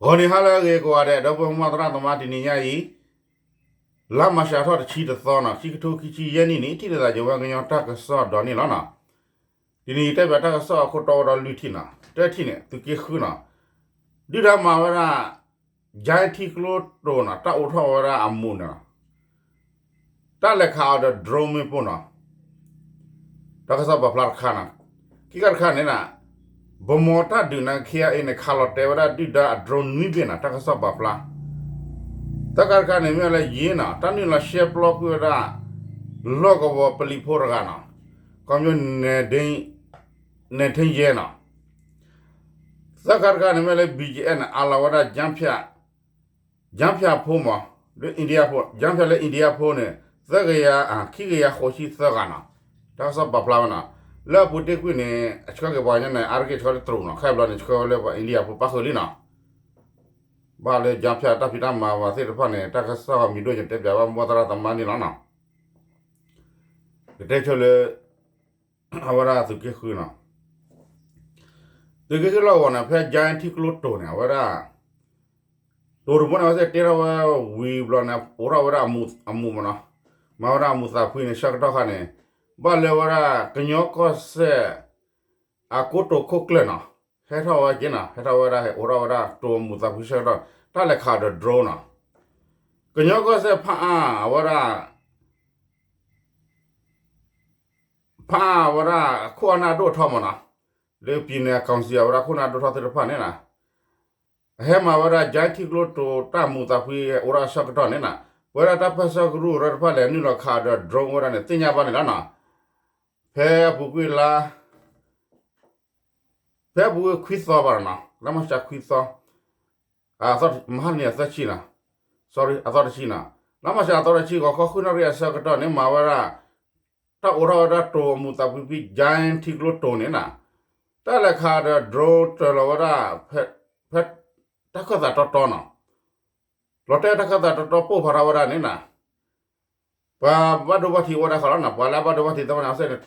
ဂီၤနံၤဟါလၢအဂ့ၤကိးဂၤဒဲး ဒီပုၢ်ဝဲၢ်မုၢ်သရၣ်သမါ တနံၤညါအံၤ လါမၢ်ၡးထီၣ်တဆံတသီနီၤ ခံကထိခံဆံယဲၢ်နံၣ်န့ၣ် ထံၣ်လိာ်သးယဝဲကညီတၢ်ကစီၣ်ဒီးန့ၣ်လီၤနီၤ. တနံၤအံၤတဲပၠးတၢ်ကစီၣ်အခိၣ်တီအိၣ်ဒီးလွံၢ်ထံၣ်နီၤ တၢထံၣ်န့ၣ် သုးက့ဃုနီၤ ဒုၣ်ဒါမၤဝဲဒၣ် ကၠဲထံကျိတိၤနီၤ တၢ်အိးထီၣ်ဝဲဒၣ်အမူးန့ၣ်လီၤ. တၢ်လဲၤခးအီၤဒီး drone မ့ၣ်ပိၢ်နီၤ. တၢ်ကစီၣ်ပာ်ဖျါတခါနီၤ. ခံခါတခါန့ၣ် ဗန်းမော်တၢ်ဒုးန့ၣ် ခ့အ့န့ၣ် ခးလီၤတဲာ်ဝဲဒၣ်ဒုၣ်ဒါအ drone နွံဘ့ၣ်နီၤ တၢ်ကစီၣ်ပာ်ဖျါ. သၢခါတခါန့ၣ်မ့ၢ်လၢယ့နီၤ တၢ်နုာ်လီၤရှဲပျီကွံာ်ဝဲဒၣ် လီၢ်ကဝီၤပလံၤဖိတဂၤနီၤ ခီဖျိန့ၣ် ထ့ယဲနီၤ. သၢခါတခါန့ၣ်မ့ၢ်လၢ ဘီကၠ့အ့န့ၣ် အးလီၤဝဲဒၣ် ကၠၣ်ဖၠၣ်ဖိမး လၢ India ဖိ ကၠၣ်ဖၠၣ်လၢ India ဖိန့ၣ် သၢကယၤ ခံကယၤဃိးဆံသၢဂၤနီၤ. တၢ်ကစီၣ်ပာ်ဖျါဝဲနီၤ. လၢအပူၤတ့ၢ်ကွံာ်န့ၣ် အဆှၢက့ၤပှၤကညီန့ၣ် အါတက့ၢ်ဆှၢလၢတရူးနီၤ ခဲဘျီန့ၣ် ဆှၢဝဲလၢပှၤ India ဖိပၣ်ဃုာ်လံနီၤ. ဘၣ်လၢကၠၣ်ဖၠၣ်တၢ်ဖံးတၢ်မၤဝဲသ့ၣ်တဖၣ်န့ၣ် တၢ်ကစီၣ်မံၤဒိၣ်ယတဲပၠးဘၣ်မုၢ်သရၣ်သမါန့ၣ်လီၤနီၤ. ကတဲဆိလၢ အဝဲဒၣ်သုးက့ဃုနီၤ. သုးက့ဃုလီၢ်ကဝီၤန့ၣ် ဖဲကၠဲထံကျိတိၤန့ၣ် အဝဲဒၣ် တိၤတဘိန့ၣ် အဝဲသ့ၣ်တ့ထီၣ်ဝဲဝံၤဘျီန့ၣ် အိးထီၣ်ဝဲဒၣ်အမူးမးနီၤ. မၤဝဲဒၣ်အမူးသးဖှံန့ၣ် ဆၢကတီၢ်ခါန့ၣ် ဘၣ်လၢဝဲဒၣ်ကညီကီၢ်စဲၣ် အကိတိာ်ခိၣ်ကျၢၢ်နီၤ ဟဲထီၣ်ဝဲက့ၤနီၤ ဟဲထီၣ်ဝဲဒၣ် ဟဲအိးထီၣ်ဝဲဒၣ်တိၤအမူးသးဖှံဆၢကတီၢ် တၢ်လဲၤခးဒီး drone နီၤ. ကညီကီၢ်စဲၣ်ဖးအါဝဲဒၣ် ဖးအါဝဲဒၣ်ခိၣ်အနၢ်ဒိၣ်ထီမးနီၤ. လၢ ပြည်နယ်ကောင်စီ အဝဲဒၣ်ခိၣ်နၢ်ဒိၣ်ထီသ့ၣ်တဖၣ်န့ၣ်နီၤ အဟဲမၤဝဲဒၣ်ကၠဲထံကျိတိၤတၢ်မူးသးဖှံအိးထီၣ်ဆၢကတီၢ်န့ၣ်နီၤ ပဝဲဒၣ်တၢ်ပၢဆှၢကရူၢ်ကရၢတဖၣ်လဲၤနုာ်လီၤခးဒီး drone ဝဲဒၣ်န့ၣ် သ့ၣ်ညါဘၣ်န့ၣ်လီၤနီၤ. ဖဲအပူၤကွံာ်လါ ဖဲအပူၤကွံာ်ခွံသီဘၣ်နီၤ လါမၢ်ၡးခွံသီ မဟါတနံၤအသီတဆံနီၤ sorry အသီတဆံနီၤ လါမၢ်ၡးအသီတဆံ ဂီၤခီဃုနၣ်ရံၣ်အဆၢကတီၢ်န့ၣ် မၤဝဲဒၣ် တၢ်အိးထီၣ်ဝဲဒၣ်တိၤအမူးသးဖှံဖံကၠဲထံကျိတိၤန့ၣ်နီၤ တၢ်လဲၤခးဒီး drone တၢၤလီၤဝဲဒၣ် ဖဲ ဖဲ တၢ်ခၢၣ်သးတီတီနီၤ လီၤတဲာ်တၢ်ခၢၣ်သးတီတီပိၢ်ဖးထီၣ်ဝဲဒၣ်န့ၣ်နီၤ ပှၤဘၣ်ဒိဘၣ်ထံးအိၣ်ဝဲဒၣ်ဃီလီၤနီၤ ပှၤလၢအဘၣ်ဒိဘၣ်ထံးသ့ၣ်တဖၣ်န့ၣ် အဝဲသ့ၣ်န့ၣ်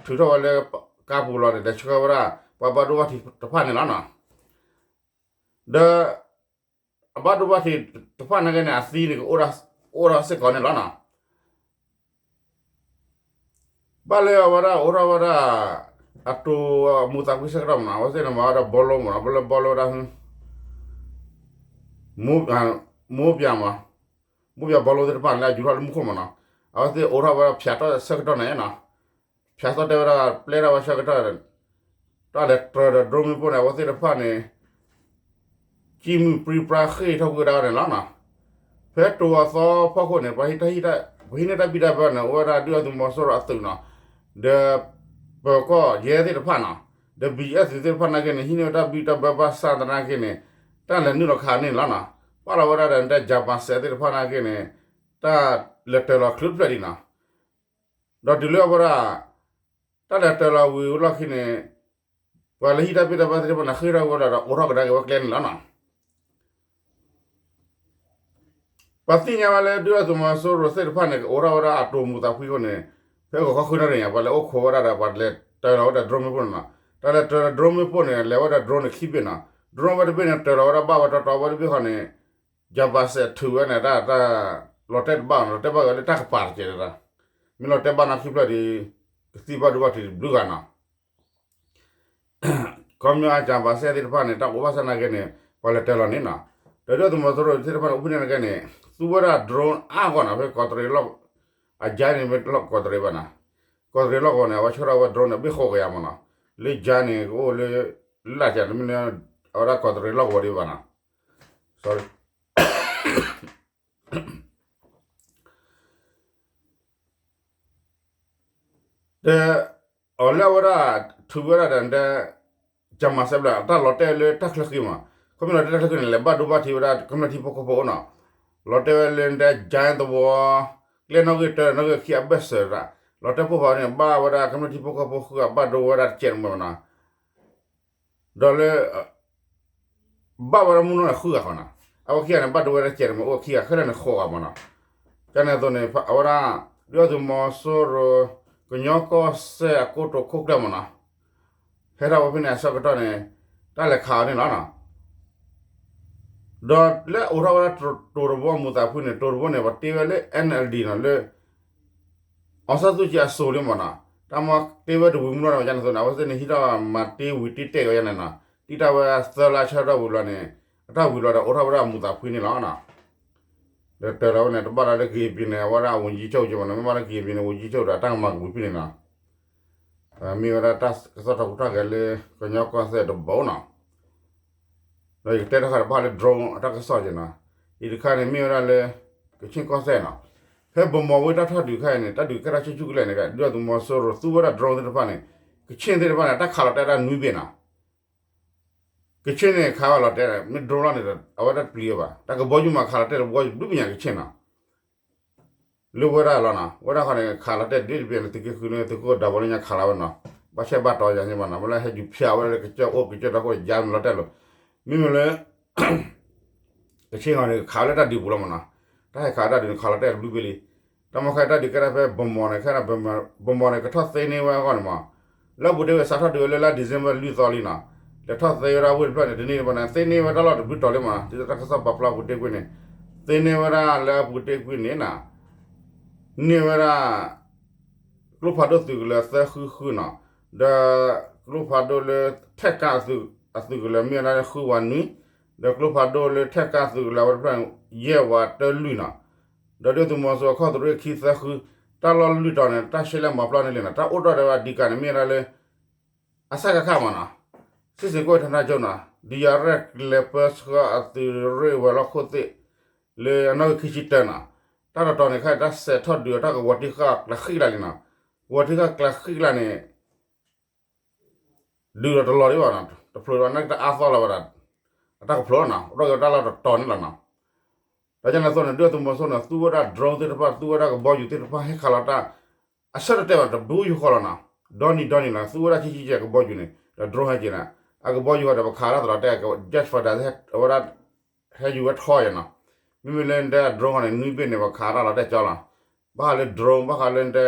ထုးထီၣ်ဝဲလၢကါပူၤလီၤန့ၣ် လဲၤဆှၢဝဲဒၣ် ပှၤဘၣ်ဒိဘၣ်ထံးတဖၣ်န့ၣ်လီၤနီၤ ဒီး အဘၣ်ဒိဘၣ်ထံးတဖၣ်နာ်က့န့ၣ် အသံန့ၣ်ကအိၣ်ဒီးစ့ၢ်ကီးန့ၣ်လီၤနီၤ ဘၣ်လၢအဝဲဒၣ်အိးထီၣ်ဝဲဒၣ် အတိၤအမူးသးဖှံဆၢကတီၢ်မးနီၤ အဝဲသ့ၣ်န့ၣ်မၤဝဲဒၣ်ဘီလိမးနီၤ ဘီလိ ဘီလိဝဲဒၣ် မိၢ်ပၠးမး မိၢ်ပၠးဘီလိသ့ၣ်တဖၣ်န့ၣ် လၢအယူၤထီၣ်လၢမူခိၣ်မးနီၤ အဝဲသ့ၣ်အိးထီၣ်ဝဲဒၣ်ဖၠးထီၣ်ဆၢကတီၢ်န့ၣ်နီၤ ဖၠးထီၣ်တဲဝဲဒၣ် ပျဲထီၣ်ဝဲဆၢကတီၢ် တၢ်လဲၤတၢၤဒီး drone မ့ၣ်ပိၢ်န့ၣ် အဝဲသ့ၣ်တဖၣ်န့ၣ် ကံၢ်မုၢ်ပြံပြါဃ့ၢ်ထီၣ်ကွံာ်ဝဲဒၣ်န့ၣ်လီၤနီၤ ဖဲတိၤအသီဖီခိၣ်န့ၣ် ပှၤဟံးတၢ်ဟံး ပှၤဟံးန့ၢ်တၢ်ဘံၣ်တၢ်ဘၢန့ၣ် အိၣ်ဝဲဒၣ်ဒုၣ်ဒါသုးမီၤစိရိၤအသုးနီၤ ဒီး ပၢၤကီၢ်ယဲသ့ၣ်တဖၣ်နီၤ ဒီး ဘီကၠ့အ့သ့ၣ်တဖၣ်နာ်က့န့ၣ် ဟံးန့ၢ်ဝဲတၢ်ဘံၣ်တၢ်ဘၢဘၣ်ဆၣ်သနာ်က့န့ၣ် တၢ်လဲၤနုာ်လီၤခးန့ၣ်လီၤနီၤ ပာ်လီၤဝဲဒၣ်ဒီး တၢ် jammer စဲးသ့ၣ်တဖၣ်နာ်က့န့ၣ် တၢ်လဲၤတၢၤလီၤချုးတဖျၢၣ်ဒံးနီၤ ဒီးတုၤလၢအဝဲဒၣ် တၢ်လဲၤတၢၤလီၤဝံၤအလီၢ်ခံန့ၣ် ပှၤလၢဟံးတၢ်ဘံၣ်တၢ်ဘၢသ့ၣ်တဖၣ်န့ၣ် ဃ့ၢ်ထီၣ်ဝဲဒၣ်ဒီး အိးထီၣ်ကဒါက့ၤဝဲကျဲန့ၣ်လီၤနီၤ ပှၤသ့ၣ်ညါဝဲလၢ ဒုၣ်ဒါသုးမီၤစိရိၤသ့ၣ်တဖၣ်န့ၣ် ကအိးထီၣ်ဝဲဒၣ်အတိၤမူးသးဖှံအဃိန့ၣ် ဖဲဂီၤခီဃုနၣ်ရံၣ်ညါ ပှၤလဲၤအိၣ်ခိးဝဲဒၣ်ဒီး ပှၤလဲၤတၢၤလီၤဝဲဒၣ် drone မ့ၣ်ပိၢ်န့ၣ်နီၤ တၢ်လဲၤတၢၤ drone မ့ၣ်ပိၢ်န့ၣ် လဲၤဝဲဒၣ် drone န့ၣ်ခံဘ့ၣ်နီၤ drone ဝဲတဘ့ၣ်န့ၣ် တၢၤလီၤဝဲဒၣ်ဘၣ်ဝဲတီတီဝဲတဘ့ၣ်ဃီန့ၣ် jammer စဲးထုးဝဲန့ၣ် တၢ် လီၤတဲာ်တဘၣ်နီၤ လီၤတဲာ်ဘၣ်ဝဲလၢတၢ်ကပၤတကဲးန့ၣ်ဒီး မ့ၢ်လီၤတဲာ်ဘၣ်နီၤခံဖျၢၣ်ဒီး ကသံၣ်ဘၣ်ဒိဘၣ်ထံးတဘျုးဂၤနီၤ ခီပညီအ jammer စဲးသ့ၣ်တဖၣ်န့ၣ် တၢ်အိးဘၣ်ဆၣ်နာ်က့န့ၣ် ပှၤလဲၤတၢၤလီၤန့ၣ်နီၤ ဒီးဒုၣ်ဒါသုးမီၤစိရိၤသ့ၣ်တဖၣ်န့ၣ် အိၣ်ဖဲန့ၣ်နာ်က့န့ၣ် သူဝဲဒၣ် drone အါဂီၢ်နီၤ ဖဲကီးတရံးလီၢ် အကၠဲန့ၣ်မ့ၢ်လီၢ်ကီးတရံးဘၣ်နီၤ ကီးတရံးလီၢ်ကဝီၤန့ၣ် အဝဲဆှၢထီၣ်ဝဲ drone န့ၣ် ဘ့ၣ်ဃိးကယၤမးနီၤ လၢကၠဲန့ၣ် ကအိၣ်လၢ လၢ်ကၠဲန့ၣ်မ့ၢ် အဝဲဒၣ်ကီးတရံးလီၢ်ကဝီၤဒံးဘၣ်နီၤ ဒီး အီၤလၢအဝဲဒၣ် ထုးဝဲဒၣ်ဒီး jammer စဲးဘျီ တၢ်လီၤတဲာ်လၢတၢ်ချၢဃံမး ခီပညီလီၤတဲာ်တၢ်ချၢဃံန့ၣ် လဲၤဘၣ်ဒိဘၣ်ထံးဝဲဒၣ် ကမျၢၢ်ထံဖိကီၢ်ဖိနီၤ လီၤတဲာ်ဝဲလၢဒၣ် ကၠဲသဝီ ကျဲနီၣ်ဂံၢ်တၢ နီၣ်ဂံၢ်ခံအဘၢၣ်စၢၤတၢ် လီၤတဲာ်ပိၢ်ဖးန့ၣ် ဘၣ်ဝဲဒၣ်ကမျၢၢ်ထံဖိကီၢ်ဖိဃုာ် အဘၣ်ဒိဝဲဒၣ်တကဲးန့ၣ်မးနီၤ ဒီးလၢ ဘၣ်ဝဲဒၣ်မုၢ်နီၢ်န့ၣ်ဃုဂၤဃီနီၤ အဝဲခံဂၤန့ၣ် ဘၣ်ဒိဝဲဒၣ်တကဲးန့ၣ်မး အိၣ်ခံဂၤခဲလၢာ်န့ၣ်ဃိးဂၤမးနီၤ ကန့ၣ်အသိးန့ၣ် အဝဲဒၣ် ဒုၣ်ဒါသုးမီၤစိရိၤ ကညီကီၢ်စဲၣ်အကိတိာ်ခိၣ်ကျၢၢ်မးနီၤ ဟဲထီၣ်ဝဲဖဲန့ၣ်အဆၢကတီၢ်န့ၣ် တၢ်လဲၤခးအီၤန့ၣ်လီၤနီၤ ဒီးလၢအအိးထီၣ်ဝဲဒၣ်တိၤတဘိအမူးသးဖှံန့ၣ် တိၤတဘိန့ၣ် ပှၤတ့ဝဲလၢ NLD နီၤ လၢ အောင်ဆန်းစုကြည် အစိၤလံမ့ၢ်နီၤ, တၢ်မ့ၢ်တ့ဝဲတဝံၤမုၢ်နီၤ ဘၣ်ဆၣ်န့ၣ်အသိးန့ၣ် အဝဲသ့ၣ်န့ၣ်ဟံးထီၣ်မၤတ့ဝံၤတ့တဲာ်ဝဲယါန့ၣ်နီၤ, တံၢ်တၢ်ဝဲသၢလါဆၢထီၣ်ဝံၤလီၤန့ၣ် အတၢ်ဝံၤလီၤဒီးအိးထီၣ်ဝဲဒၣ်အမူးသးဖှံန့ၣ်လီၤနီၤ. ဒီးတၢ်လီၤဝဲန့ၣ် တဘၣ်လၢ ကရင်ပြည်နယ် အဝဲဒၣ် ဝန်ကြီးချုပ် က့မ့ၢ်နီၤ, မ့ၢ်ဘၣ်လၢ ကရင်ပြည်နယ် ဝန်ကြီးချုပ် ဒီးအတၢ်ကမၤကဝံၤဖဲန့ၣ်နီၤ, မ့ၢ်ဝဲဒၣ်တၢ်ကစီၣ်ထီၣ်ကထီၣ်က့ၤလၢ ကညီကီၢ်စဲၣ်တဘိနီၤ. ဒီးယကတဲတခါဒီး ဘၣ်ဃးလၢ drone အတၢ်ကစီၣ်က့နီၤ, အံၤတခါန့ၣ် မ့ၢ်ဝဲဒၣ်လၢ ကခ့ၣ်ကီၢ်စဲၣ်နီၤ, ဖဲဗမီၤဝ့ၢ်တၢ်ထီၣ်ဒုးခါအံၤန့ၣ် တၢ်ဒုးကဲထီၣ်ဆူၣ်ဆူၣ်ကလဲာ်န့ၣ် ဒုၣ်ဒါသုးမီၤစိရိၤသူဝဲဒၣ် drone သ့ၣ်တဖၣ်န့ၣ် ကခ့ၣ်သ့ၣ်တဖၣ်န့ၣ် တၢ်ခးလီၤတဲာ်တၢ်နွံဘ့ၣ်နီၤ, ကခ့ၣ်န့ၣ်ခးဝဲလီၤတဲာ် မ့ၢ် drone လီၤန့ၣ် အဝဲတပျံၤဝဲဘၣ်, တၢ်ကဘီယူၤမးခးလီၤတဲာ်တဘီယူၤဘျုးပညါကခ့ၣ်နီၤ လၢဝဲဒၣ်လီၤနီၤ, ဝဲဒၣ်ခီန့ၣ် ခးလီၤတဲာ်ဒ်တဘ့ၣ်န့ၣ် သုးက့ဃုန့ၣ် သုးခိၣ်ဒၢဘီလၢညါခးလီၤဝဲနီၤ, ဘၣ်ဆဲးဘၣ်တီၤယၤန့ၣ်မးနီၤ, မ့ၢ်လၢဟဲယူၤဖၠးဝဲလၢကစၢၢ်အိၣ်ကစၢၢ်ဒီခိၣ်ယါန့ၣ်လီၤတဲာ်လီၤ, မ့မ့ၢ်လၢ ကခ့ၣ်ဂီၤန့ၣ် ခးဝဲလၢတၢ်ဒုးပူၤလီၤမးနီၤ, တၢ်ဟဲခးတၢ်ဒုးန့ၣ် ခးလီၤတဲာ်တဘျုးဘ့ၣ်လံ, တၢ်မ့ၢ်ခါတၢ်ဒုးကဲထီၣ်ဖဲဗမီၤန့ၣ် ခဲ ဗမီၤန့ၣ် ကထီၣ်သ့န့ၢ်ဝဲအဂီၢ်န့ၣ်မး, လၢအပူၤတ့ၢ်ဝဲစးထီၣ်ဒုးဝဲလၢလါ December လွံၢ်သီလံနီၤ, လဲၤထီၣ်သ့ဝဲဒၣ်ဝ့ၢ်တဖျၢၣ်န့ၣ် တန့ၢ်တဘၣ်န့ၣ် သ့န့ၢ်ဝဲဒၣ်လီၤတဘျုးတီၤလံမးနီၤ, ဒ်တၢ်ကစီၣ်ပာ်ဖျါပူၤတ့ၢ်ကွံာ်န့ၣ်, သ့န့ၢ်ဝဲဒၣ်လၢအပူၤတ့ၢ်ကွံာ်န့ၣ်နီၤ န့ၢ်ဝဲဒၣ် ကျိဖးဒိၣ်သုးကလၢၤသၢဃုဃုနီၤ, ဒီးကျိဖးဒိၣ်လၢထဲၣ်ကါအသုးကလၢၤမ့ၢ်ဝဲဒၣ်လၢဃုဝးနွံ, ဒီးကျိဖးဒိၣ်လၢထဲၣ်ကါသုးကလၢၤဝဲတဖျၢၣ်န့ၣ် ယဲၢ်ဝးတၢလွံၢ်နီၤ, ဒီးဒုၣ်ဒါသုးမီၤစိရိၤအခီၣ်သရ့ၣ်ခံသၢဃု, တၢ်လီၢ်လွံၢ်တီၤန့ၣ် တၢ်ရှဲလဲၣ်မၤပျီန့ၣ်လံနီၤ, တၢ်အိၣ်ထီၣ်ဒီးဝဲဒၣ်အဓိကန့ၣ် မ့ၢ်ဝဲဒၣ်လၢ အစကခမးနီၤ, စစ်ဆင်ရေး ဌာနချုပ်နီၤ, ဒုးယၤရဲၣ်ကျဲၤပၢဆှၢအသုးရ့ၣ်ဝဲၤလီၢ်ခိၣ်သ့ၣ် လၢအနီၣ်ဂံၢ်ခံဆံတၢနီၤ, တၢ်တတီၤန့ၣ် ခဲအံၤတၢ်စဲးထီၣ်ဒုးအတၢ်ကဝီၤတံၢ်ဃာ်ကျးဃံၣ်ကျါလံနီၤ, ကဝီၤတံၢ်ဃာ်ကျးဃံၣ်ကျါန့ၣ် ဒုးဒီးတလီၤဒံးဘၣ်နီၤ, တဖျိးဒီးနာ်က့တအါသီလီၤဝဲဒၣ်, အတၢ်ကဖျိးနီၤ, အိၣ်ထီၣ်က့ၤတၢ်လီၢ်တတီၤန့ၣ်လီၤနီၤ. ဒီးကန့ၣ်အသိးန့ၣ် ဒုၣ်ဒါသုးမီၤစိရိၤန့ၣ် သူဝဲဒၣ် drone သ့ၣ်တဖၣ် သူဝဲဒၣ်ကဘီယူၤသ့ၣ်တဖၣ် ဟဲခးလီၤတၢ် အဆၢတတဲာ်ဘၣ် တဘျုးယိၤဃီလီၤနီၤ, ဒီနံၤဒီနံၤလီၤ သူဝဲဒၣ်ဆံးဆံးကဲကဘီယူၤန့ၣ် ဒီး drone ဟဲက့ၤန့ၣ်, အကဘီယူၤဃီဒီး ပခးတၢ်သးလီၤတဲာ် jet fighter အဝဲဒၣ် ဟဲယူၤဝဲထီယဲနီၤ, မ့မ့ၢ်လၢဒဲအ drone ဃီန့ၣ် နွံဘ့ၣ်န့ၣ် ပခးတၢ်လီၤတဲာ်ကၠီလီၤ, ဘၣ်ဃးလၢ drone ဘၣ်ဃးလၢဒဲ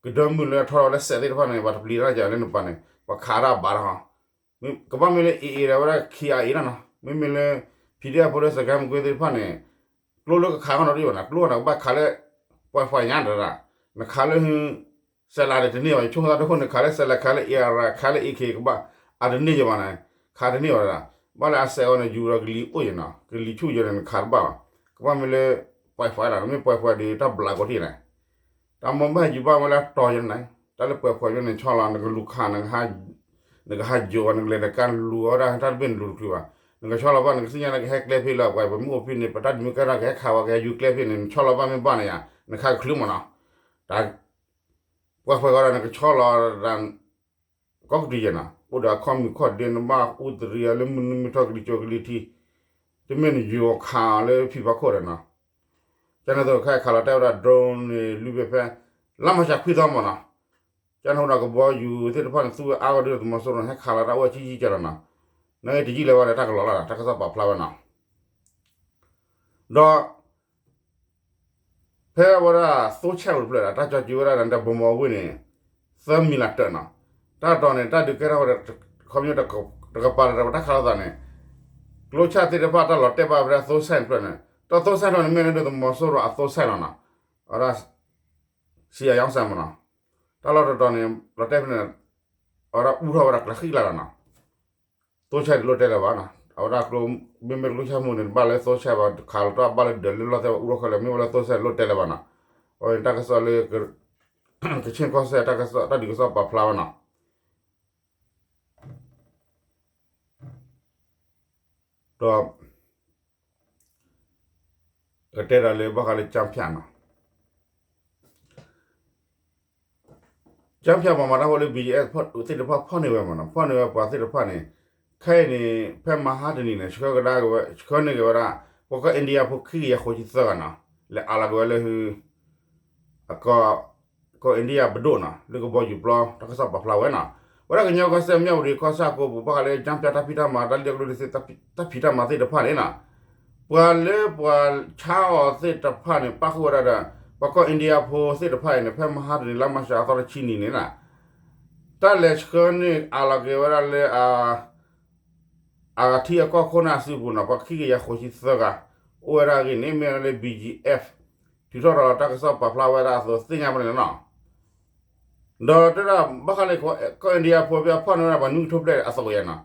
ကဒၢမုၢ်လၢထီထီၣ်လၢစဲးသ့ၣ်တဖၣ်န့ၣ် ပှၤတပျံၤတၢ်ကၠီလၢနပၤန့ၣ် ပခးတၢ်ဘၣ်တၢ်ဃီ ကဘၣ်မ့ၢ်လၢ AA ဒီးဝဲဒၣ် KIA နီၤနီၤ, မ့မ့ၢ်လၢ PDF ဖိလၢစကဲမကွ့သ့ၣ်တဖၣ်န့ၣ် ကျိလၢကခးဃီနီၤတဘၣ်နီၤ, ကျိဃီန့ၣ် ကဘၣ်ခးလၢ ပှဲၤပှဲၤညါတရၣ်, နခးလၢ စဲးလၤန့ၣ်တန့ၢ်ဘၣ်, ယဆိကမိၣ်သးဒိၣ်ဃိန့ၣ် ခးလၢစဲးလၤ ခးလၢ AR ခးလၢ AK ကဘၣ် အတန့ၢ်ယဘၣ်န့ၣ် ခးတန့ၢ်ဘၣ်ဒၣ်, ဘၣ်လၢအစဲးဃီန့ၣ် ယူၤဒီးကလံၤအိၣ်ယဲနီၤ, ကလံၤဆူၣ်ယဲန့ၣ် နခးတဘၣ်ဘၣ်, ကဘၣ်မ့ၢ်လၢ ပှဲၤပှဲၤဒၣ်, မ့ၢ်ပှဲၤပှဲၤဒီးတၢ်ဘျးကိးထံၣ်န့ၣ် တၢ်မ့ၢ်ဘၣ်ဟဲယူၤဘၣ်ဝဲလၢတီၤယဲန့ၣ်, တၢ်လၢပှဲၤပှဲၤယဲန့ၣ် ဆီလီၤ နကလူၤခး နကဟးယိၤအီၤ နကလဲၤနကလူၤအီၤဝဲဒၣ် တၢ်တဘ့ၣ်နလူၤတချုးဘၣ်, နကဆီလီၤဘၣ် နကသ့ၣ်ညါလၢကဟဲကျဲဖဲလၢ ပှၤပမ့ၢ်အိၣ်ဖဲန့ၣ် ပတၢ်ဒုးမ့ၢ်ကဲထီၣ်ကဟဲခးဝဲ ကဟဲယူၤကျဲဖဲန့ၣ် နဆီလီၤဘၣ်မ့ၢ်ဘၣ်န့ၣ်ယါ, နခးကချုးမးနီၤ, တၢ် ပှဲၤပှဲၤဃီဒီး နကဆီလီၤ ကိးကတုၤယဲနီၤ, အိၣ်ဒီးအခီၣ်မုၢ်ခီၣ်ဒ့ နဘၣ်အူသရံးအီၤလၢမုၢ်နံၤမုၢ်ထီၣ်ကလံၤစိးကလံၤထံး, တမ့ၢ်နယူၤခးအီၤလၢဖံးဖီခိၣ်ဒီးနီၤ, ကန့ၣ်သိးခဲခးလီၤတဲာ်ဝဲဒၣ် drone န့ၣ် လွံၢ်ဘ့ၣ်ဖဲ လါမၢ်ၡးခွံသီမးနီၤ, ကန့ၣ်အဃိဒီးကဘီယူၤသ့ၣ်တဖၣ်န့ၣ် သူဝဲအါဂီၢ်ဒုၣ်ဒါသုးမီၤစိရိၤန့ၣ် ဟဲခးလီၤတၢ်အိၣ်ဝဲဆံးဆံးကဲလီၤနီၤ, နာ်က့တယံာ်လၢၤဘၣ်ဒီးတၢ်ကလီၤလီၤဒီး တၢ်ကစီၣ်ပာ်ဖျါဝဲနီၤ ဒီး ဖဲအဝဲဒၣ်သိဆဲၣ်အိၣ်တဖျၢၣ်ဒီး တၢ်ကၠီကၠူဝဲဒၣ်ဒီး ဗမီၤဝ့ၢ်န့ၣ် သၢမံၤလးတၢးနီၤ, တၢ်တီၤန့ၣ် တၢ်ဒုးကဲထီၣ်ဝဲဒီး ခီပညီတကပၤလၢၤဒီး ပတၢ်ခးလိာ်သးန့ၣ် ကျိဆၣ်သ့ၣ်တဖၣ်တၢ်လီၤတဲာ်ဘၣ်ဖဲဒၣ်သိဆဲၣ်တဖျၢၣ်န့ၣ် တၢ်သိဆဲၣ်တဖျၢၣ်န့ၣ် မ့ၢ်လၢဒုၣ်ဒါသုးမီၤစိရိၤအသိဆဲၣ်လီၤနီၤ, အဝဲဒၣ် စံးအယီၤစၢ်မးနီၤ, တၢ်လီၢ်တတီၤန့ၣ် လီၤတဲာ်ဖဲန့ၣ် အဝဲဒၣ်အူထီၣ်ဝဲဒၣ်ကျးဃံၣ်ကျါလီၤနီၤ သိဆဲၣ်တလိၣ်တဲလၢၤဘၣ်နီၤ, အဝဲဒၣ်ကျိ မ့မ့ၢ်ကျိဆၣ်မူန့ၣ် တဘၣ်လၢသိဆဲၣ်ဘၣ် ခးလီၤတၢ်ဘၣ်လၢဒၢးလၢလီၢ်သဲးဘၣ်အူထီၣ်ခဲလၢာ် မ့ၢ်ဝဲလၢသိဆဲၣ်တလိၣ်တဲလၢၤဘၣ်နီၤ, အဝဲန့ၣ်တၢ်ကစီၣ်လၢ ကခ့ၣ်ကီၢ်စဲၣ်တၢ်ကစီၣ်တၢ်ဒုးကစီၣ်ပာ်ဖျါဝဲနီၤ ဒီး ကတဲဒၣ်လၢဘၣ်ဃးလၢကၠၢဖၠၣ်နီၤ, ကၠၢဖၠၣ်ပှၤမၤတၢ်ဖိလၢ BGF သ့ၣ်တဖၣ်ဖီၣ်န့ၢ်ဝဲမးနီၤ, ဖီၣ်န့ၢ်ဝဲပှၤသ့ၣ်တဖၣ်န့ၣ် ခဲအံၤန့ၣ် ဖဲမဟါတနံၤန့ၣ် ဆှၢကဒါက့ၤဝဲ ဆှၢန့ၢ်က့ၤဝဲဒၣ် ပှၤကီၢ် India ဖိခံကယၤဃိးဆံသၢဂၤနီၤ, လဲၤအးလီၤက့ၤဝဲလၢဟု အကီၢ် ကီၢ် India ပဒိၣ်နီၤ လၢကဘီယူၤပျီ တၢ်ကစီၣ်ပာ်ဖျါဝဲနီၤ, ဝဲဒၣ်ကညီကီၢ်စဲၣ် မြဝတီ ကီၢ်ဆၣ်ကိးပူၤ ဘၣ်ဃးလၢ ကၠၢဖၠၣ်တၢ်ဖံးတၢ်မၤ တၢ်လံၣ်အကလုၢ်သ့ၣ် တၢ်ဖံးတၢ်မၤသ့ၣ်တဖၣ်န့ၣ်နီၤ, ပှၤလၢပှၤဆါအီၤသ့ၣ်တဖၣ်န့ၣ် ပၣ်ဃုာ်ဝဲဒၣ်ဒီး ပှၤကီၢ် India ဖိသ့ၣ်တဖၣ်အံၤန့ၣ် ဖဲမဟါတနံၤ လါမၢ်ၡးအသီတဆံနံၤန့ၣ်နီၤ, တၢ်လဲၤဆှၢန့ၢ်အးလီၤက့ၤဝဲဒၣ်လၢအ အဂၤထံအကီၢ်ခိၣ်နၢ်အစုပူၤနီၤ ပှၤခံကယၤဃိးဆံသၢဂၤ အိၣ်ဝဲဒၣ်အဂ့ၢ်န့ၣ် မ့ၢ်ဝဲလၢ B G F ထုးထီၣ်ဒီးတၢ်ကစီၣ်ပာ်ဖျါဝဲဒၣ်အသိးသ့ၣ်ညါဘၣ်န့ၣ်လီၤနီၤ. ဒီးတဲဒၣ်ဘၣ်ဃးလၢကီၢ် India ဖိဖဲအဖီၣ်န့ၢ်ဝဲဒၣ်ပှၤနွံကထိဘျဲၣ်အသးကယၤနီၤ,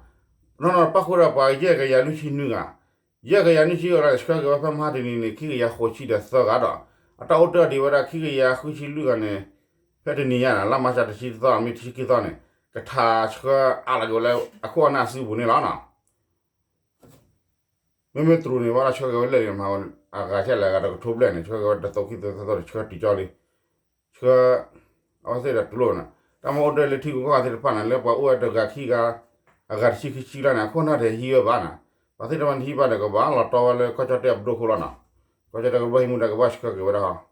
နီၢ်နီၢ်ပၣ်ဃုာ်ဒီးပှၤယဲၢ်ကယၤလွံၢ်ဆံနွံဂၤ, ယဲၢ်ကယၤနွံဆံဂၤလီၤန့ၣ် ဆှၢက့ၤဝဲဖဲမဟါတနံၤန့ၣ် ခံကယၤဃိးဆံဒီးသၢဂၤဒီး အတၢ်အိၣ်တ့ၢ်ဒံးဝဲဒၣ်ခံကယၤဃုဆံလွံၢ်ဂၤန့ၣ် ဖဲတနံၤညါန့ၣ် လါမၤရှးတဆံတသီ မ့ၢ်တဆံခံသီန့ၣ် ကထါဆှၢအါလီၤက့ၤဝဲလၢအခိၣ်အနၢ်အစုပူၤန့ၣ်လီၤနီၤ. မ့မ့ၢ်တရူးန့ၣ် ဘၣ်တၢ်ဆှၢက့ၤဝဲလၢာ်လံမး, အဂၤဆဲလဲၣ် အဂၤတကထိဘျဲၣ်န့ၣ် ဆှၢက့ၤဝဲတသိးခံသိးသၢသိးန့ၣ် ဆှၢတုၤကၠီလံ, ဆှၢ အဝဲသ့ၣ်ဒီးတူၢ်လိာ်ဝဲနီၤ, တၢ်မ့ၢ်အိၣ်တ့ၢ်လၢထံဂုၤကီၢ်ဂၤသ့ၣ်တဖၣ်န့ၣ် လၢပှၤအိၣ်ဝဲတဂၤခံဂၤ အဂၤတဆံခံဆံလီၤန့ၣ် အခိၣ်နၢ်တဟံးဝဲဘၣ်နီၤ, ပှၤသ့ၣ်တဖၣ်န့ၣ်ဟံးဘၣ်ဒီးကဘၣ်လီၤတီဝဲလၢကီၢ်ကၠီၣ်တဲၣ်အပဒိၣ်ခိၣ်လီၤနီၤ, ကီၢ်ကၠီၣ်တဲၣ်ကဘၣ်ဟံးမူဒါကဘၣ်ဆှၢက့ၤဝဲဒၣ်ဟီ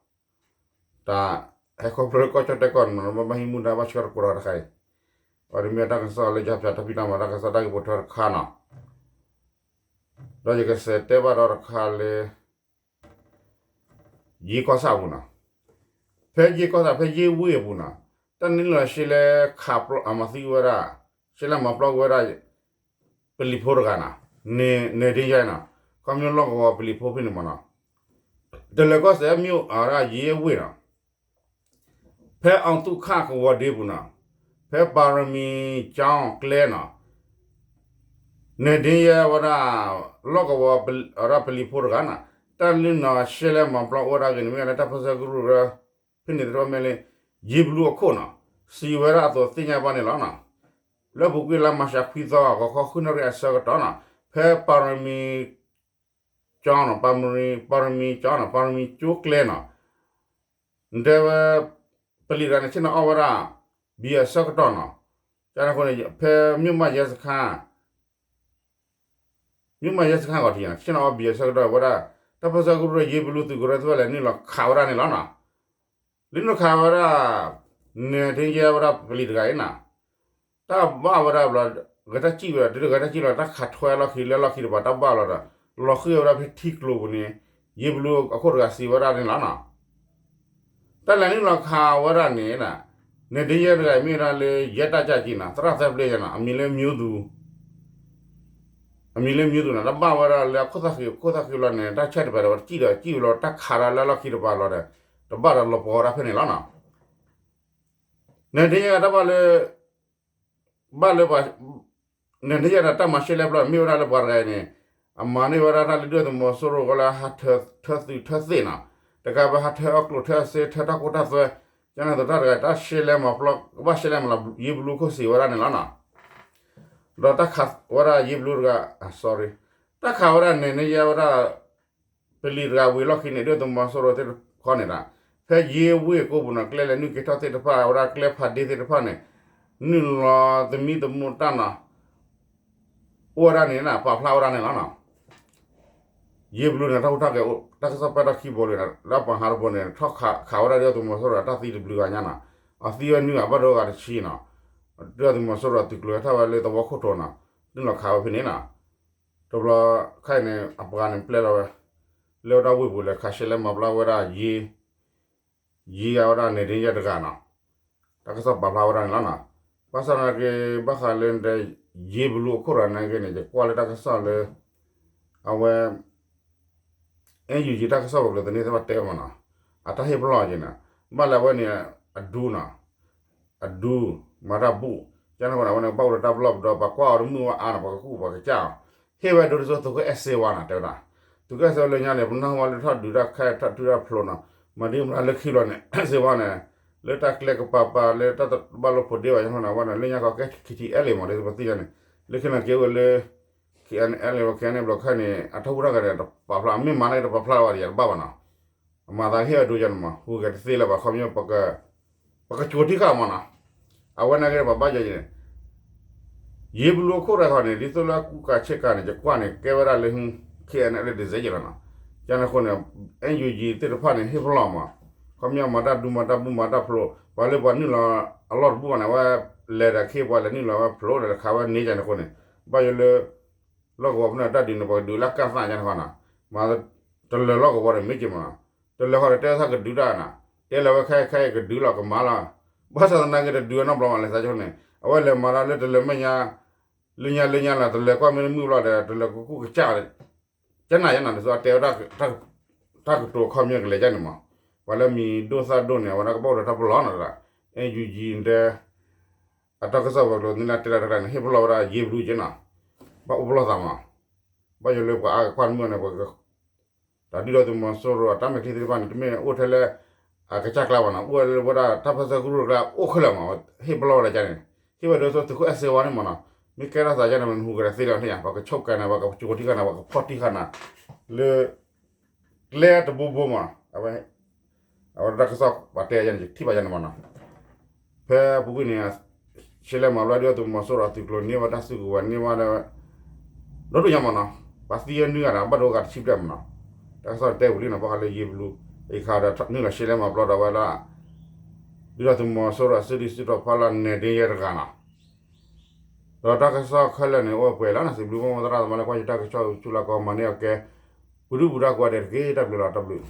တၢ်ဟဲခီဖျိလၢကီၢ်ကၠီၣ်တဲၣ်ကီၢ်န့ၣ် ဘၣ်ဟံးမူဒါဘၣ်ဆှၢတကိးဒီးတခါအံၤ, အဝဲန့ၣ်မ့ၢ်တၢ်ကစီၣ်လၢယါဖၠးတၢ်ဖံးတၢ်မၤတၢ်ကစီၣ်တၢ်ဂ့ၢ်ပိာ်ထွဲတခါနီၤ, ဒီးယကစးတဲဘၣ်ဒီးတခါလၢ ယ့ၢ်ကီၢ်ဆၣ်အပူၤနီၤ, ဖဲယ့ၢ်ကီၢ်ဆၣ် ဖဲယ့ၢ်ဝ့ၢ်အပူၤနီၤ, တၢ်နုာ်လီၤရှဲလဲခးပျီ အမၤသံဝဲဒၣ် ရှဲလဲမၤပျီဝဲဒၣ် ပလံၤဖိတဂၤနီၤ, နဲၣ်ဒ့ယဲနီၤ, ခီဖျိလီၢ်ကဝီၤပလံၤဖိဖဲန့ၣ်မးနီၤ, တလၢၤကီၢ်စဲၣ် မ့ၢ်ဝဲဒၣ်ယ့ၢ်ဝ့ၢ်နီၤ, ဖဲအီသူၣ်ခၣ်ကဝီၤဒ့ပူၤနီၤ, ဖဲပၤရမံၤကၠီကျဲနီၤ, နဲၣ်ဒ့ယဲဝဲဒၣ် လီၢ်ကဝီၤဝဲဒၣ်ပလံၤဖိတဂၤနီၤ, တၢ်နုာ်လီၤရှဲလဲမၤပျီအိၣ်ဝဲဒၣ်အဂ့ၢ်န့ၣ် မ့ၢ်ဝဲလၢတၢ်ပၢဆှၢကရူၢ် ဖဲန့ၣ်တခီမ့ၢ်လၢ ယ့ၢ်ဘလူအခိၣ်နီၤ, စံးဝဲဒၣ်အသိးသ့ၣ်ညါဘၣ်န့ၣ်လီၤနီၤ, လၢအပူၤကွံာ်လါမၤရှးခွံသီ ဂီၤခီဃုနၣ်ရံၣ်အဆၢကတီၢ်နီၤ, ဖဲပၤရမံၤကၠီနီၤ, ပၤရမံၤကၠီနီၤ, ပၤရမံၤကၠီကျဲနီၤ, တဲဝဲ ပလံၤတဂၤန့ၣ် ဆ့ၣ်နီၤအီၣ်ဝဲဒၣ် ဘံၣ်အဆၢကတီၢ်နီၤ, ကန့ၣ်အဃိန့ၣ် ဖဲ မြို့မရဲစခန်း မြို့မရဲစခန်း ဂီၤထံးနီၤ, ဆ့ၣ်နီၤအီၣ်ဘံၣ်အဆၢကတီၢ်ဝဲဒၣ် တၢ်ပၢဆှၢကရူၢ်ဒီးယ့ၢ်ဘလူသုးကရၢသ့ၣ်တဖၣ်လဲၤနုာ်လီၤခးဝဲဒၣ်န့ၣ်လီၤနီၤ, လဲၤနုာ်လီၤခးဝဲဒၣ် နဲၣ်ဒ့ယဲဝဲဒၣ်ပလံၤတဂၤအံၤနီၤ, တၢ်ဘၣ်ဝဲဒၣ်ဘျီ ဂဲၤတၢ်စံၣ်ဝဲဒီး တုၤလၢဂဲၤတၢ်စံၣ်လီၤ တၢ်ခးထွဲလီၢ်ခံလၢလီၢ်ခံတပၤ တၢ်ဘၣ်လီၤဒီး လီၤဃံၤဝဲဒၣ်ဖဲထံကျိပူၤန့ၣ် ယ့ၢ်ဘလူအခိၣ်တဂၤစံးဝဲဒၣ်န့ၣ်လီၤနီၤ, တၢ်လဲၤနုာ်လီၤခးဝဲဒၣ်န့ၣ် နဲၣ်ဒ့ယဲတဂၤအံၤမ့ၢ်ဝဲဒၣ်လၢ ရဲတပ်ကြပ်ကြီးနီၤ, သရၣ်သၢပျ့ၤနီၤ, အမံၤလၢ မျိုးသူ အမံၤလၢ မျိုးသူ နီၤ, တၢ်ဘၣ်ဝဲဒၣ်လၢအခိၣ်သၣ်ဃံး ခိၣ်သၣ်ဃံးလီၤန့ၣ် တၢ်ဆဲးတပၤဒီး တစံၣ်ဒီးစံၣ်ဝဲလီၤ တၢ်ခးဒၣ်လၢလီၢ်ခံတပၤလီၤဒီး တဘၣ်ဒီးလီၤပှီၤဝဲဒၣ်ဖဲန့ၣ်လီၤနီၤ, နဲၣ်ဒ့ယဲတၢ်ဘၣ်လၢ ဘၣ်လၢပှၤ နဲၣ်ဒ့ယဲဒီးတၢ်မၤရှဲလဲပျီ မ့ၢ်ဝဲဒၣ်လၢပှၤတဂၤအံၤန့ၣ် အမၤန့ၢ်ဝဲဒၣ်တၢ်လၢဒုၣ်ဒါသုးမီၤစိရိၤအဂီၢ်လၢ ဟးထၢသုးထၢသ့ၣ်နီၤ, တကးဘၣ်ဟးထၢအီၣ်ကျိၣ်ထၢအစ့ထၢတၢ်ကိၢ်တၢ်သွဲ, ကန့ၣ်အသိးတၢ်တဂၤ တၢ်ရှဲလဲမၤပျီ ကဘၣ်ရှဲလဲမၤလီၤ ယ့ၢ်ဘလူခိၣ်စံးဝဲဒၣ်န့ၣ်လီၤနီၤ, ဒီးတၢ်ခးဝဲဒၣ်ယ့ၢ်ဘလူတဂၤ sorry, တၢ်ခးဝဲဒၣ်နဲၣ်ဒ့ယဲဝဲဒၣ် ပလံၤတဂၤဝံၤလီၢ်ခံန့ၣ် ဒုၣ်ဒါသုးမီၤစိရိၤသ့ၣ်တဖၣ်န့ၣ်ဒီး ဖဲယ့ၢ်ဝ့ၢ်ကိးပူၤနီၤ ကျဲလဲၤနုာ်က့ၤထီၣ်သ့ၣ်တဖၣ် အဝဲဒၣ်ကျဲဖးဒ့သ့ၣ်တဖၣ်န့ၣ် နုာ်လီၤသမံသမိးတၢ်နီၤ အိၣ်ဝဲဒၣ်န့ၣ် ပာ်ဖျါဝဲဒၣ်န့ၣ်လီၤနီၤ, ယ့ၢ်ဘလူန့ၣ် တၢ်ဟူးတၢ်ဂဲၤ တၢ်ကစီၣ်ပာ်ထီၣ်ခံဘိလံနီၤ လၢပှၤဟးတဘိန့ၣ် ထီၣ်ခးဝဲဒၣ်ဒုၣ်ဒါသုးမီၤစိရိၤ တၢ်သံတဘျုးဂၤညါနီၤ, အသံဝဲနွံဂၤဘၣ်ဒိဂၤတဆံနီၤ, ဒုၣ်ဒါသုးမီၤစိရိၤသုးကျိၤဟဲထီၣ်ဝဲလၢသဝီခိၣ်ထိးနီၤ, နုာ်လီၤခးဝဲဖဲန့ၣ်နီၤ, တဘျီခါအံၤန့ၣ် အပှၤန့ၣ်ပျဲလီၤဝဲ လၢဝဲဒၣ်ဝ့ၢ်ပူၤလဲၤခးရှဲလဲမၤပျီဝဲဒၣ်ယ့ၢ် ယ့ၢ်အဝဲဒၣ်နဲၣ်ဒ့ယဲတဂၤနီၤ, တၢ်ကစီၣ်ပာ်ဖျါဝဲဒၣ်န့ၣ်လီၤနီၤ, ဘၣ်ဆၣ်သနာ်က့ ဘၣ်ဃးလၢယ့ၢ်ဘလူအခိၣ်တဂၤန့ၣ်က့န့ၣ် ယကွၢ်လၢတၢ်ကစီၣ်လၢ အဝဲ NUG တၢ်ကစီၣ်ပူၤကျိၤသန့သ့ၣ်တဖၣ်တဲမးနီၤ, အတၢ်ဟ့ၣ်ပလီၢ်က့န့ၣ်, ဘၣ်လၢအဝဲန့ၣ် အဒူနီၤ အဒူ မၤတၢ်ဘူၣ်, ကန့ၣ်အဃိန့ၣ် အဝဲန့ၣ် ကဘၣ်အိၣ်ဒီးတၢ်ပလီၢ်ပဒီ ပှၤကွၢ်အီၤတမုာ်ဝဲအါနီၤ ပှၤကကူၣ်ပှၤကစၢ်အီၤ, ဟ့ၣ်ဝဲဒိတစိၢ်သုးခိၣ်အဲၣ်စ့ဝါနီၤ တဲဝဲဒၣ်, သုးခိၣ်အဲၣ်စ့ဝါလၢညါန့ၣ် ပနၢ်ဟူဝဲလၢထီၣ်ဒုးတၢ်ခဲ ထီၣ်ထုးတၢ်ဖျိးနီၤ, မၤဒ်မၤတၢ်လၢခံဘျီန့ၣ် စ့ဝါန့ၣ် လၢတၢ်ကျဲကပၤပၤလၢတၢ်တဘၣ်လိာ်ဖိးဒ့ဘၣ် ကန့ၣ်အဃိန့ၣ် အဝဲန့ၣ် လၢညါခီကဲ KTLA မး ဒ်သိးပသ့ၣ်ညါန့ၣ်, လၢခံန့ၣ်က့ၤအိၣ်ဝဲလၢ KNLA ဝဲ KNLA ဘျီခဲန့ၣ် အတၢ်ဟူးတၢ်ဂဲၤန့ၣ် တပာ်ဖျါ မ့ၢ်မၤန့ၣ် တပာ်ဖျါဝဲဒၣ်ယၤတဘၣ်ဘၣ်နီၤ, အမၤသးကဟ့ၣ်ဝဲဒိယၤန့ၣ်မး ဟူးဂဲၤတသ့လၢၤဘၣ် ခီပညီ ပကကိၤထံဃာ်မးနီၤ, အဝဲန့ၣ်က့ၤပှၤဘၣ်ယဲန့ၣ် ယ့ၢ်ဘလူအခိၣ်တဂၤခီန့ၣ် ဒ်သိးလၢအကူကၤဆ့ကၤန့ၣ် ယကွၢ်န့ၣ် ကဲဝဲဒၣ်လၢ KNLA ဒ်စဲးယဲလီၤနီၤ, ကန့ၣ်အဃိန့ၣ် NUG သ့ၣ်တဖၣ်န့ၣ် ဟ့ၣ်ပလီၢ်မး, ခီပညီမၤတၢ်ဒူမၤတၢ်ဘူၣ်မၤတၢ်ဖျိး ပှၤလၢပှၤနုာ်လီၤအလီၢ်တဘူၣ်ဘၣ်န့ၣ် အဝဲလဲၤဒီးခ့ပှၤလဲၤနုာ်လီၤဝဲဖျိးဒီးတခါဝဲန့ၣ်ကန့ၣ်အဃိန့ၣ်, ဘၣ်ယိၣ်လၢ လီၢ်ကဝီၤဖဲန့ၣ် တၢ်ဒုးန့ၣ် ပှၤကဒုးလၢကၢ်သၣ်ကန့ၣ်ဃီနီၤ, မ့ၢ်တလၢၤလီၢ်ကဝီၤန့ၣ် မ့ၢ်က့ၤမးနီၤ, တလၢၤဃီန့ၣ် တဲဝဲသးကဒုးတၢ်နီၤ, တဲလၢၤဝဲခဲအံၤခဲအံၤကဒုးလီၤကမၤလီၤ, ဘၣ်ဆၣ်သနာ်က့တဒုးဝဲနီတဘျီမး လဲၤသးကန့ၣ် အဝဲလဲၤမၤတၢ်လၢတလၢၤမဲာ်ညါ လၢညါလၢညါလီၤ တလဲၤကွၢ်မ့ၢ်တမုာ်ဘျီဒီး တလဲၤကကူၣ်ကစၢ် ကနၣ်ယဲနီၤ ဒ်သိးအတဲဝဲ တၢ်ကတိၤခီပညီကလဲၤကန့ၣ်မး, ပှၤလၢမံၤဒိၣ်သၣ်ဒိၣ်န့ၣ် အဝဲဒၣ်ကဘၣ်အိၣ်ဒီးတၢ်ပလီၢ်နီၤ, အယူယံၤတဲ အတၢ်ကစီၣ်ပှၤကတိၤန့ၣ် တဲလၢတၢ်ကျါန့ၣ် ဟ့ၣ်ပလီၢ်ဝဲဒၣ်ယ့ဘလူက့နီၤ, ဘၣ်အိၣ်ပလီၢ်သးမး, ဘၣ်ယိၣ်လၢပှၤအါဂၤကွၢ်မုာ်န့ၣ် တၢ်ဒုၣ်ဒါသုးမီၤစိရိၤအတၢ်မဲာ်ချံသ့ၣ်တဖၣ်န့ၣ် တမ့ၢ်အိၣ်ထဲလၢ အကစၢ်ကျါဘၣ်နီၤ, အိၣ်ဝဲလၢဝဲဒၣ်တၢ်ပၢဆှၢကရူၢ်တကျါအိၣ်ခဲလၢာ်မး, ဟ့ၣ်ပလီၢ်ဝဲဒၣ်ကန့ၣ်, ဟ့ၣ်ဝဲဒၣ်သိးသုးခိၣ်အဲၣ်စ့ဝါန့ၣ်မးနီၤ, မ့ၢ်ကဲထီၣ်သးယဲန့ၣ် နဟူးဂဲၤသ့လီၤန့ၣ်ယါ, ပှၤကဆိၣ်ကဲန့ၣ် ပှၤကကၠိကထံၣ်ဃာ်န့ၣ် ပှၤကဖီၣ်ထံၣ်ဃာ်န့ၣ် လၢ ကျဲတဘိဘိမး, အဝဲဒၣ်တၢ်ကစီၣ်ပှၤတဲယဲန့ၣ် ယထံၣ်ဘၣ်ယဲန့ၣ်မးနီၤ, ဖဲအပူၤကွံာ်န့ၣ် ရှဲလဲၣ်မၤဘျီဒုၣ်ဒါသုးမီၤစိရိၤအသုးကျိၤန့ၢ်ဝဲတၢ်စုကဝဲၤန့ၢ်ဝဲဒၣ် ဒီဒိၣ်ညါမးနီၤ, ပှၤသံဝဲနွံဂၤဒီး ဘၣ်ဒိဂၤတဆံဘျဲၣ်မးနီၤ, တၢ်ကစီၣ်တဲဝံၤလံနီၤ ဘၣ်ဃးလၢယ့ဘလူ အခါဒီးနုာ်လီၤရှဲလဲၣ်မၤဘျီဒီးဝဲဒၣ် ဒုၣ်ဒါသုးမီၤစိရိၤအစုဒုၣ်စုတီၤဖီလာ်နဲၣ်ဒ့ယဲၢ်တဂၤနီၤ, ဒီးတၢ်ကစီၣ်ခဲလၢာ်န့ၣ် အိၣ်ပှဲၤလီၤနီၤ, စံးဘျုးဘၣ်သရၣ်သမါလၢကွၢ်ယတၢ်ကစီၣ်ဆူလၢကီၢ်မၤန့ၢ်အီၤကဲ ပူၤဒုၣ်ပူၤဒါကိးဂၤဒဲးတက့ၢ်, တၢ်ဘျုးလီၤ တၢ်ဘျုး